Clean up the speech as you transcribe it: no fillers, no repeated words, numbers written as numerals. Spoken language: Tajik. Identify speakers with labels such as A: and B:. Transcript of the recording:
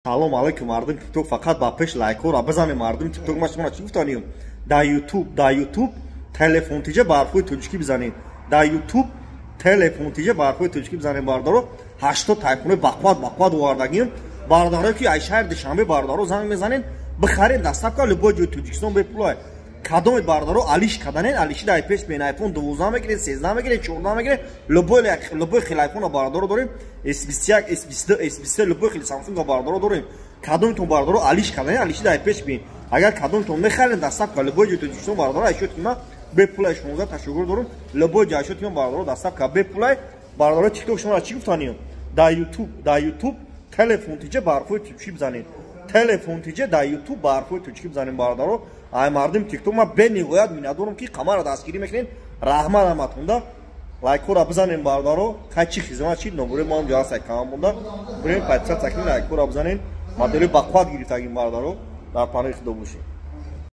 A: Салом алейкум, мардум ТикТок, фақат ба пеш лайкҳоро бизанем. Мардум ТикТок, ма шуморо чӣ гуфтанем? Дар Ютуб, дар Ютуб телефон тиҷа ба ҳарфҳои тоҷикӣ бизанед. Дар Ютуб телефон тиҷа ба ҳарфҳои тоҷикӣ бизанед, бародаро. 80 тайфунои бақувват, бақувват овардагим. Бародарое ки ай шаҳри Душанбе, бародаро, занг мезанед, бихаред, доставка любой ҷои Тоҷикистон бепулай. Кадомед, бародаро, алиш каданед, алиши дар пеш бен айфон 12 мегиред, 13 мегиред, 14 мегиред, любой хел айфона, бародаро, дорем. S21, S22, S23, любой хел Samsung бародаро дорем. Кадомтон, бародаро, алиш каданед, алиши дар пеш бин. Агар кадомтон мехаред, доставка любой ҷои Тоҷикистон, бародаро, айшот ки ма бепулай. 16 ташаккур дорум. Любой ҷой айшот ки ма, бародаро, доставка бепулай. Бародаро ТикТок, шуморо чӣ гуфтанем? Дар Ютуб, дар Ютуб телефон тиҷа ба ҳарфҳои тоҷикӣ бизанед. Телефон тиҷа дар Ютуб ба ҳарфҳои тоҷикӣ бизанед, бародаро. Ай мардум ТикТок ма бениҳоят миннатдорам, ки қамарро дастгирӣ мекунед. Раҳмат ҳаматонда. Лайкҳоро бизанем, бародаро. Хай, чӣ хизмат, чи номбури мо ҳам ҷо ҳаст, кам монда бурем, подписаться кунед, лайкҳоро бизанед. Модели бақувват гирифтагим, бародаро. Дар паноҳи Худо бошед.